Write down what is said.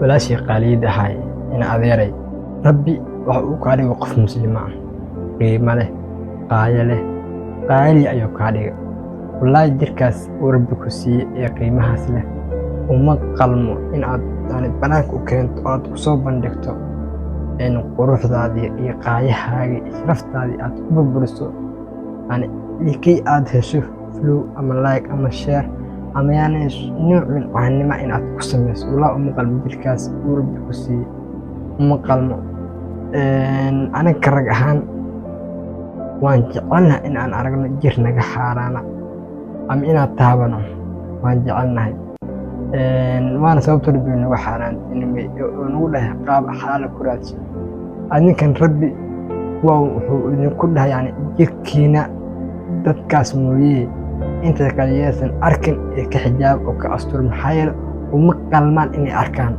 Walaashii qaaliyad ahaay, ina adeeray, Rabbi waxa uu kaa dhigay qof Muslima ah, qiimo leh, qaayo leh, qaali ayuu kaa dhigay. Wallaahi, jirkaas uu Rabbi ku siiyey ee qiimahaas leh uma qalmo in aad yani banaanka u keento oo aad kusoo bandhigto in quruxdaadii iyo qaayahaagii iyo sharaftaadii aad ku burburiso, yani likay aad hesho follow ama like ama share ama yani nooc min caanimo in aad ku sameyso. Wallaahi, uma qalmo jirkaas uu Rabbi ku siiyey, uma qalmo. Anaga rag ahaan waan jecelnahay in aan aragno jir naga xaaraana ama inaad taabano, waan jecelnahay. Waana sababta Rabbi nagu xaaraantinimay oo nagu dhahay qaab xalaala ku raadso. Adinkan Rabbi waa wuxuu idinku dhahay, yani jirkiina dadkaas mooyee inta kale yeesan arkin ee ka xijaab oo ka astur, maxaa yeele uma qalmaan inay arkaan.